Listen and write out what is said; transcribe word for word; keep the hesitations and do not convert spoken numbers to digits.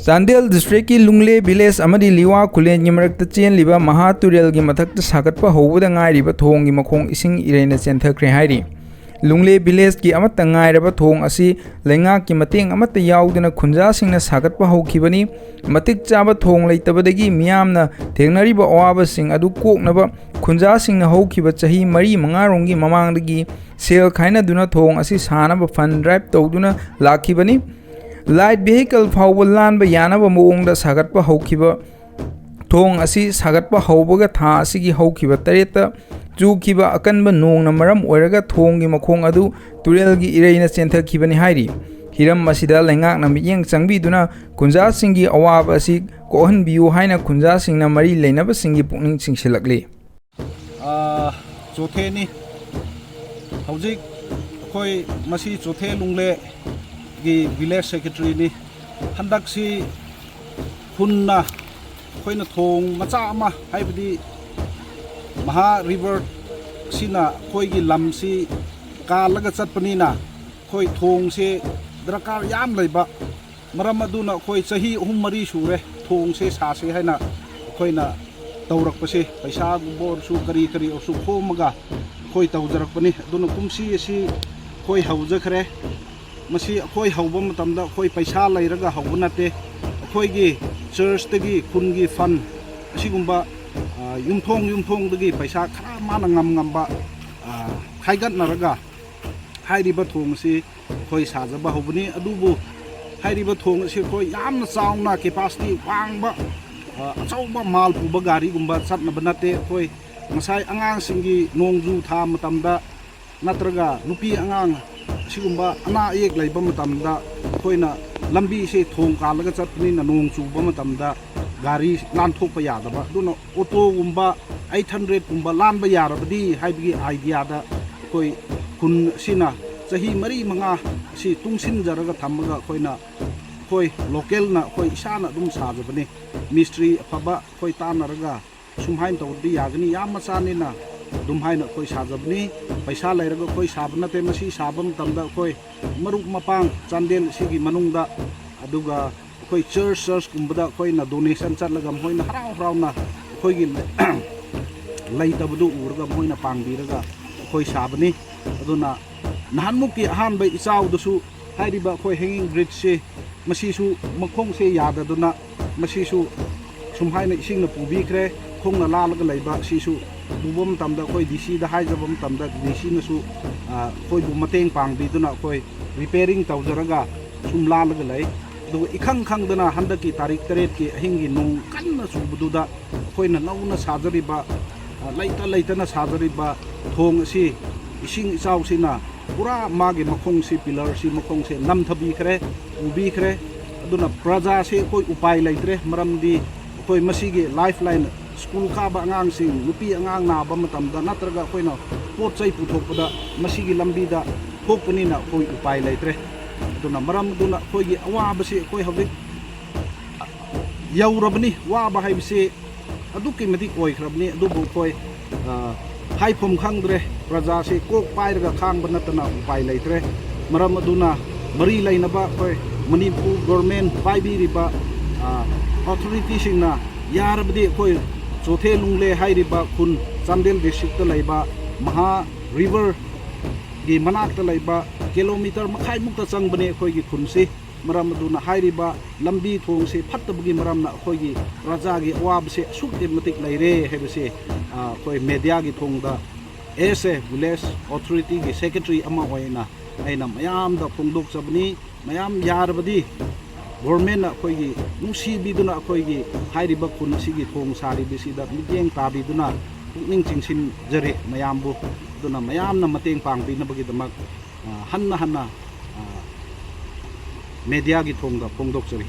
ꯆꯥꯟꯗꯦꯜ ꯗꯤꯁꯇ꯭ꯔꯤꯛꯀꯤ ꯂꯨꯡꯂꯦ ꯚꯤꯂꯦꯖ ꯑꯃꯗꯤ ꯂꯤꯋꯥ ꯈꯨꯂꯦꯟꯒꯤ ꯃꯔꯛꯇ ꯆꯦꯜꯂꯤꯕ ꯃꯍꯥ ꯇꯨꯔꯦꯜꯒꯤ ꯃꯊꯛꯇ ꯁꯥꯒꯠꯄ ꯍꯧꯕꯗ ꯉꯥꯏꯔꯤꯕ ꯊꯣꯡꯒꯤ ꯃꯈꯣꯡ ꯏꯁꯤꯡ ꯏꯔꯩꯅ ꯆꯦꯟꯊꯈ꯭ꯔꯦ ꯍꯥꯏꯔꯤ꯫ ꯂꯨꯡꯂꯦ ꯚꯤꯂꯦꯖꯀꯤ ꯑꯃꯠꯇ ꯉꯥꯏꯔꯕ ꯊꯣꯡ ꯑꯁꯤ ꯂꯩꯉꯥꯛꯀꯤ ꯃꯇꯦꯡ ꯑꯃꯠꯇ ꯌꯥꯎꯗꯅ ꯈꯨꯟꯖꯥꯁꯤꯡꯅ ꯁꯥꯒꯠꯄ ꯍꯧꯈꯤꯕꯅꯤ꯫ ꯃꯇꯤꯛ ꯆꯥꯕ ꯊꯣꯡ ꯂꯩꯇꯕꯗꯒꯤ ꯃꯤꯌꯥꯝꯅ ꯊꯦꯡꯅꯔꯤꯕ ꯑꯋꯥꯕꯁꯤꯡ ꯑꯗꯨ ꯀꯣꯛꯅꯕ ꯈꯨꯟꯖꯥꯁꯤꯡꯅ ꯍꯧꯈꯤꯕ ꯆꯍꯤ ꯃꯔꯤ ꯃꯉꯥꯔꯣꯝꯒꯤ ꯃꯃꯥꯡꯗꯒꯤ ꯁꯦꯜ ꯈꯥꯏꯅꯗꯨꯅ ꯊꯣꯡ ꯑꯁꯤ ꯁꯥꯅꯕ ꯐꯟ ꯗ꯭ꯔꯥꯏꯚ ꯇꯧꯗꯨꯅ ꯂꯥꯛꯈꯤꯕꯅꯤ꯫ ꯂꯥꯏꯠ ꯚꯤꯍꯤꯀꯜ ꯐꯥꯎꯕ ꯂꯥꯟꯕ ꯌꯥꯅꯕ ꯃꯑꯣꯡꯗ ꯁꯥꯒꯠꯄ ꯍꯧꯈꯤꯕ ꯊꯣꯡ ꯑꯁꯤ ꯁꯥꯒꯠꯄ ꯍꯧꯕꯒ ꯊꯥ ꯑꯁꯤꯒꯤ ꯍꯧꯈꯤꯕ ꯇꯔꯦꯠꯇ ꯆꯨꯈꯤꯕ ꯑꯀꯟꯕ ꯅꯣꯡꯅ ꯃꯔꯝ ꯑꯣꯏꯔꯒ ꯊꯣꯡꯒꯤ ꯃꯈꯣꯡ ꯑꯗꯨ ꯇꯨꯔꯦꯜꯒꯤ ꯏꯔꯩꯅ ꯆꯦꯟꯊꯈꯤꯕꯅꯤ ꯍꯥꯏꯔꯤ꯫ ꯍꯤꯔꯝ ꯑꯁꯤꯗ ꯂꯩꯉꯥꯛꯅ ꯃꯤꯠꯌꯦꯡ ꯆꯪꯕꯤꯗꯨꯅ ꯈꯨꯟꯖꯥꯁꯤꯡꯒꯤ ꯑꯋꯥꯕ ꯑꯁꯤ ꯀꯣꯛꯍꯟꯕꯤꯌꯨ ꯍꯥꯏꯅ ꯈꯨꯟꯖꯥꯁꯤꯡꯅ ꯃꯔꯤ ꯂꯩꯅꯕꯁꯤꯡꯒꯤ ꯄꯨꯛꯅꯤꯡ ꯆꯤꯡꯁꯤꯜꯂꯛꯂꯤ꯫ ꯑꯥ, ꯆꯣꯊꯦꯅꯤ꯫ ꯍꯧꯖꯤꯛ ꯑꯩꯈꯣꯏ ꯃꯁꯤ ꯆꯣꯊꯦ ꯂꯨꯡꯂꯦꯒꯤ ꯚꯤꯂꯦꯖ ꯁꯦꯀ꯭ꯔꯦꯇꯔꯤꯅꯤ꯫ ꯍꯟꯗꯛꯁꯤ ꯈꯨꯟꯅ ꯑꯩꯈꯣꯏꯅ ꯊꯣꯡ ꯃꯆꯥ ꯑꯃ, ꯍꯥꯏꯕꯗꯤ ꯃꯍꯥ ꯔꯤꯚꯔꯁꯤꯅ ꯑꯩꯈꯣꯏꯒꯤ ꯂꯝꯁꯤ ꯀꯥꯜꯂꯒ ꯆꯠꯄꯅꯤꯅ, ꯑꯩꯈꯣꯏ ꯊꯣꯡꯁꯦ ꯗꯔꯀꯥꯔ ꯌꯥꯝ ꯂꯩꯕ꯫ ꯃꯔꯝ ꯑꯗꯨꯅ ꯑꯩꯈꯣꯏ ꯆꯍꯤ ꯑꯍꯨꯝ ꯃꯔꯤ ꯁꯨꯔꯦ ꯊꯣꯡꯁꯦ ꯁꯥꯁꯦ ꯍꯥꯏꯅ ꯑꯩꯈꯣꯏꯅ ꯇꯧꯔꯛꯄꯁꯦ, ꯄꯩꯁꯥꯒꯨꯝꯕ ꯑꯣꯏꯔꯁꯨ ꯀꯔꯤ ꯀꯔꯤ ꯑꯣꯏꯔꯁꯨ ꯈꯣꯝꯃꯒ ꯑꯩꯈꯣꯏ ꯇꯧꯖꯔꯛꯄꯅꯤ꯫ ꯑꯗꯨꯅ ꯀꯨꯝꯁꯤ ꯑꯁꯤ ꯑꯩꯈꯣꯏ ꯍꯧꯖꯈ꯭ꯔꯦ꯫ ꯃꯁꯤ ꯑꯩꯈꯣꯏ ꯍꯧꯕ ꯃꯇꯝꯗ ꯑꯩꯈꯣꯏ ꯄꯩꯁꯥ ꯂꯩꯔꯒ ꯍꯧꯕ ꯅꯠꯇꯦ꯫ ꯑꯩꯈꯣꯏꯒꯤ ꯆꯔꯆꯇꯒꯤ, ꯈꯨꯟꯒꯤ ꯐꯟ ꯑꯁꯤꯒꯨꯝꯕ, ꯑ, ꯌꯨꯝꯊꯣꯡ ꯌꯨꯝꯊꯣꯡꯗꯒꯤ ꯄꯩꯁꯥ ꯈꯔ ꯃꯥꯅ ꯉꯝ ꯉꯝꯕ, ꯑ, ꯈꯥꯏꯒꯠꯅꯔꯒ ꯍꯥꯏꯔꯤꯕ ꯊꯣꯡ ꯑꯁꯤ ꯑꯩꯈꯣꯏ ꯁꯥꯖꯕ ꯍꯧꯕꯅꯤ꯫ ꯑꯗꯨꯕꯨ ꯍꯥꯏꯔꯤꯕ ꯊꯣꯡ ꯑꯁꯤ ꯑꯩꯈꯣꯏ ꯌꯥꯝꯅ ꯆꯥꯎꯅ capacity ꯋꯥꯡꯕ, ꯑ, ꯑꯆꯧꯕ ꯃꯥꯜ ꯄꯨꯕ ꯒꯥꯔꯤꯒꯨꯝꯕ ꯆꯠꯅꯕ ꯅꯠꯇꯦ꯫ ꯑꯩꯈꯣꯏ ꯉꯁꯥꯏ ꯑꯉꯥꯡꯁꯤꯡꯒꯤ ꯅꯣꯡꯖꯨ ꯊꯥ ꯃꯇꯝꯗ ꯅꯠꯇ꯭ꯔꯒ ꯅꯨꯄꯤ ꯑꯉꯥꯡ ꯑꯁꯤꯒꯨꯝꯕ ꯑꯅꯥ ꯑꯌꯦꯛ ꯂꯩꯕ ꯃꯇꯝꯗ ꯑꯩꯈꯣꯏꯅ ꯂꯝꯕꯤꯁꯦ ꯊꯣꯡ ꯀꯥꯜꯂꯒ ꯆꯠꯄꯅꯤꯅ ꯅꯣꯡ ꯆꯨꯕ ꯃꯇꯝꯗ ꯒꯥꯔꯤ ꯂꯥꯟꯊꯣꯛꯄ ꯌꯥꯗꯕ꯫ ꯑꯗꯨꯅ ꯑꯣꯇꯣꯒꯨꯝꯕ eight hundredꯀꯨꯝꯕ ꯂꯥꯟꯕ ꯌꯥꯔꯕꯗꯤ ꯍꯥꯏꯕꯒꯤ ideaꯗ ꯑꯩꯈꯣꯏ ꯈꯨꯟ ꯑꯁꯤꯅ ꯆꯍꯤ ꯃꯔꯤ ꯃꯉꯥ ꯑꯁꯤ ꯇꯨꯡꯁꯤꯟꯖꯔꯒ ꯊꯝꯃꯒ ꯑꯩꯈꯣꯏꯅ, ꯑꯩꯈꯣꯏ localꯅ ꯑꯩꯈꯣꯏ ꯏꯁꯥꯅ ꯑꯗꯨꯝ ꯁꯥꯖꯕꯅꯤ꯫ ꯃꯤꯁꯇ꯭ꯔꯤ ꯑꯐꯕ ꯑꯩꯈꯣꯏ ꯇꯥꯟꯅꯔꯒ ꯁꯨꯝꯍꯥꯏꯅ ꯇꯧꯔꯗꯤ ꯌꯥꯒꯅꯤ꯫ ꯌꯥꯝ ꯃꯆꯥꯅꯤꯅ ꯑꯗꯨꯝ ꯍꯥꯏꯅ ꯑꯩꯈꯣꯏ ꯁꯥꯖꯕꯅꯤ꯫ ꯄꯩꯁꯥ ꯂꯩꯔꯒ ꯑꯩꯈꯣꯏ ꯁꯥꯕ ꯅꯠꯇꯦ꯫ ꯃꯁꯤ ꯁꯥꯕ ꯃꯇꯝꯗ ꯑꯩꯈꯣꯏ ꯃꯔꯨꯞ ꯃꯄꯥꯡ ꯆꯥꯟꯗꯦꯜ ꯑꯁꯤꯒꯤ ꯃꯅꯨꯡꯗ, ꯑꯗꯨꯒ ꯑꯩꯈꯣꯏ ꯆꯔꯆ, ꯆꯔꯆꯀꯨꯝꯕꯗ ꯑꯩꯈꯣꯏꯅ ꯗꯣꯅꯦꯁꯟ ꯆꯠꯂꯒ ꯃꯈꯣꯏꯅ ꯍꯔꯥꯎ ꯍꯔꯥꯎꯅ ꯑꯩꯈꯣꯏꯒꯤ ꯂꯩꯇꯕꯗꯨ ꯎꯔꯒ ꯃꯈꯣꯏꯅ ꯄꯥꯡꯕꯤꯔꯒ ꯑꯩꯈꯣꯏ ꯁꯥꯕꯅꯤ꯫ ꯑꯗꯨꯅ ꯅꯍꯥꯟꯃꯨꯛꯀꯤ ꯑꯍꯥꯟꯕ ꯏꯆꯥꯎꯗꯁꯨ ꯍꯥꯏꯔꯤꯕ ꯑꯩꯈꯣꯏ ꯍꯦꯡꯒꯤꯡ ꯕ꯭ꯔꯤꯖꯁꯤ, ꯃꯁꯤꯁꯨ ꯃꯈꯣꯡꯁꯦ ꯌꯥꯗꯗꯨꯅ ꯃꯁꯤꯁꯨ ꯁꯨꯝ ꯍꯥꯏꯅ ꯏꯁꯤꯡꯅ ꯄꯨꯕꯤꯈ꯭ꯔꯦ꯫ ꯈꯣꯡꯅ ꯂꯥꯜꯂꯒ ꯂꯩꯕ ꯁꯤꯁꯨ ꯄꯨꯕ ꯃꯇꯝꯗ ꯑꯩꯈꯣꯏ ꯗꯤ ꯁꯤꯗ ꯍꯥꯏꯖꯕ ꯃꯇꯝꯗ ꯗꯤ ꯁꯤꯅꯁꯨ ꯑꯩꯈꯣꯏꯕꯨ ꯃꯇꯦꯡ ꯄꯥꯡꯕꯤꯗꯨꯅ ꯑꯩꯈꯣꯏ ꯔꯤꯄꯦꯌꯔꯤꯡ ꯇꯧꯖꯔꯒ ꯁꯨꯝ ꯂꯥꯜꯂꯒ ꯂꯩ꯫ ꯑꯗꯨꯒ ꯏꯈꯪ ꯈꯪꯗꯅ ꯍꯟꯗꯛꯀꯤ ꯇꯥꯔꯤꯛ ꯇꯔꯦꯠꯀꯤ ꯑꯍꯤꯡꯒꯤ ꯅꯣꯡ ꯀꯟꯅ ꯆꯨꯕꯗꯨꯗ ꯑꯩꯈꯣꯏꯅ ꯅꯧꯅ ꯁꯥꯖꯔꯤꯕ, ꯂꯩꯇ ꯂꯩꯇꯅ ꯁꯥꯖꯔꯤꯕ ꯊꯣꯡ ꯑꯁꯤ ꯏꯁꯤꯡ ꯏꯆꯥꯎꯁꯤꯅ ꯄꯨꯔꯥ ꯃꯥꯒꯤ ꯃꯈꯣꯡꯁꯤ, ꯄꯤꯂꯔꯁꯤ ꯃꯈꯣꯡꯁꯦ ꯅꯝꯊꯕꯤꯈ꯭ꯔꯦ, ꯄꯨꯕꯤꯈ꯭ꯔꯦ꯫ ꯑꯗꯨꯅ ꯄ꯭ꯔꯖꯥꯁꯤ ꯑꯩꯈꯣꯏ ꯎꯄꯥꯏ ꯂꯩꯇ꯭ꯔꯦ꯫ ꯃꯔꯝꯗꯤ ꯑꯩꯈꯣꯏ ꯃꯁꯤꯒꯤ ꯂꯥꯏꯐ ꯂꯥꯏꯟ, ꯁ꯭ꯀꯨꯜ ꯀꯥꯕ ꯑꯉꯥꯡꯁꯤꯡ, ꯅꯨꯄꯤ ꯑꯉꯥꯡ ꯅꯥꯕ ꯃꯇꯝꯗ ꯅꯠꯇ꯭ꯔꯒ ꯑꯩꯈꯣꯏꯅ ꯄꯣꯠ ꯆꯩ ꯄꯨꯊꯣꯛꯄꯗ ꯃꯁꯤꯒꯤ ꯂꯝꯕꯤꯗ ꯊꯣꯛꯄꯅꯤꯅ ꯑꯩꯈꯣꯏ ꯎꯄꯥꯏ ꯂꯩꯇ꯭ꯔꯦ꯫ ꯑꯗꯨꯅ ꯃꯔꯝ ꯑꯗꯨꯅ ꯑꯩꯈꯣꯏꯒꯤ ꯑꯋꯥꯕꯁꯤ ꯑꯩꯈꯣꯏ ꯍꯧꯖꯤꯛ ꯌꯧꯔꯕꯅꯤ꯫ ꯋꯥꯕ ꯍꯥꯏꯕꯁꯤ ꯑꯗꯨꯛꯀꯤ ꯃꯇꯤꯛ ꯑꯣꯏꯈ꯭ꯔꯕꯅꯤ꯫ ꯑꯗꯨꯕꯨ ꯑꯩꯈꯣꯏ ꯍꯥꯏꯐꯝ ꯈꯪꯗ꯭ꯔꯦ꯫ ꯄ꯭ꯔꯖꯥꯁꯤ ꯀꯣꯛ ꯄꯥꯏꯔꯒ ꯈꯥꯡꯕ ꯅꯠꯇꯅ ꯎꯄꯥꯏ ꯂꯩꯇ꯭ꯔꯦ꯫ ꯃꯔꯝ ꯑꯗꯨꯅ ꯃꯔꯤ ꯂꯩꯅꯕ ꯑꯩꯈꯣꯏ ꯃꯅꯤꯄꯨꯔ ꯒꯣꯔꯃꯦꯟ ꯄꯥꯏꯕꯤꯔꯤꯕ ꯑꯣꯊꯣꯔꯤꯇꯤꯁꯤꯡꯅ ꯌꯥꯔꯕꯗꯤ ꯑꯩꯈꯣꯏ ꯆꯣꯊꯦ ꯂꯨꯡꯂꯦ ꯍꯥꯏꯔꯤꯕ ꯈꯨꯟ, ꯆꯥꯟꯗꯦꯜ ꯗꯤꯁꯇ꯭ꯔꯤꯛꯇ ꯂꯩꯕ ꯃꯍꯥ ꯔꯤꯚꯔꯒꯤ ꯃꯅꯥꯛꯇ ꯂꯩꯕ ꯀꯤꯂꯣꯃꯤꯇꯔ ꯃꯈꯥꯏꯃꯨꯛꯇ ꯆꯪꯕꯅꯦ ꯑꯩꯈꯣꯏꯒꯤ ꯈꯨꯟꯁꯤ꯫ ꯃꯔꯝ ꯑꯗꯨꯅ ꯍꯥꯏꯔꯤꯕ ꯂꯝꯕꯤ ꯊꯣꯡꯁꯤ ꯐꯠꯇꯕꯒꯤ ꯃꯔꯝꯅ ꯑꯩꯈꯣꯏꯒꯤ ꯄ꯭ꯔꯖꯥꯒꯤ ꯑꯋꯥꯕꯁꯦ ꯑꯁꯨꯛꯀꯤ ꯃꯇꯤꯛ ꯂꯩꯔꯦ ꯍꯥꯏꯕꯁꯦ ꯑꯩꯈꯣꯏ ꯃꯦꯗꯤꯌꯥꯒꯤ ꯊꯣꯡꯗ, as a village authorityꯒꯤ secretary ꯑꯃ ꯑꯣꯏꯅ ꯑꯩꯅ ꯃꯌꯥꯝꯗ ꯐꯣꯡꯗꯣꯛꯆꯕꯅꯤ꯫ ꯃꯌꯥꯝ ꯌꯥꯔꯕꯗꯤ ꯒꯣꯔꯃꯦꯟꯅ ꯑꯩꯈꯣꯏꯒꯤ ꯅꯨꯡꯁꯤꯕꯤꯗꯨꯅ ꯑꯩꯈꯣꯏꯒꯤ ꯍꯥꯏꯔꯤꯕ ꯈꯨꯟ ꯑꯁꯤꯒꯤ ꯊꯣꯡ ꯁꯥꯔꯤꯕꯁꯤꯗ ꯃꯤꯠꯌꯦꯡ ꯇꯥꯕꯤꯗꯨꯅ ꯄꯨꯛꯅꯤꯡ ꯆꯤꯡꯁꯤꯟꯖꯔꯤ ꯃꯌꯥꯝꯕꯨ꯫ ꯑꯗꯨꯅ ꯃꯌꯥꯝꯅ ꯃꯇꯦꯡ ꯄꯥꯡꯕꯤꯅꯕꯒꯤꯗꯃꯛ ꯍꯟꯅ ꯍꯟꯅ ꯃꯦꯗꯤꯌꯥꯒꯤ ꯊꯣꯡꯗ ꯐꯣꯡꯗꯣꯛꯆꯔꯤ꯫